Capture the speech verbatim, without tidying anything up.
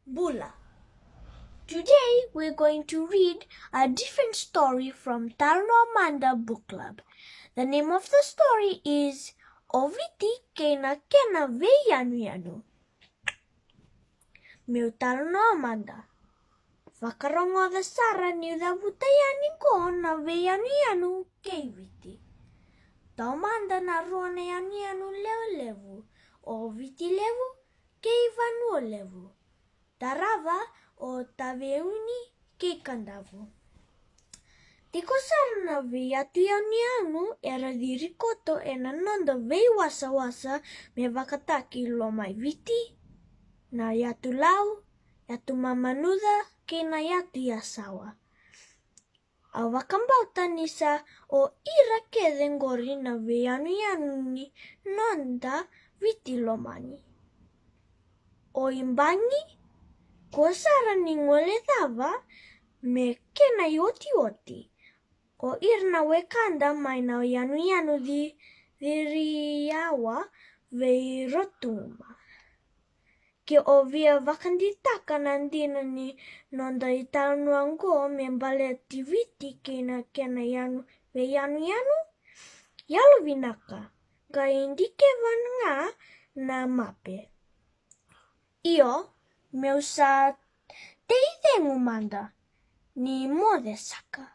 Bula. Today we're going to read a different story from Talanoa Mada Book Club. The name of the story is O Viti kei na kena veiyanuyanu. Meu talanoa mada. Vakarogoca sara niu cavuta yani qo na veiyanuyanu kei Viti. Taumada na rua na yanuyanu lewe levu, o Viti Levu kei Vanua Levu. Tarava o Taveuni kei Kadavu. Tiko sara na veiyatu yanuyanu era ciri koto ena noda veiwasawasa me vakataki Lomaiviti, na Yatu Lau, Yatu Mamanuca kei na Yatu Yasawa. Au vakabauta ni sa o ira kece qori na veiyanuyanu ni noda Viti lomani. O Ibagi, kua sara ni gole cava me kena iotioti. O ira na wekada mai na yanuyanu ci, Ciriyawa vei Rotuma. Ke o via vakaditaka na dina ni noda italanoa qo me baleti Viti kei na kena yanu veiyanuyanu, yalovinaka, qai dikeva ga na mape. Io, meu sa tei cegu mada ni moce saka.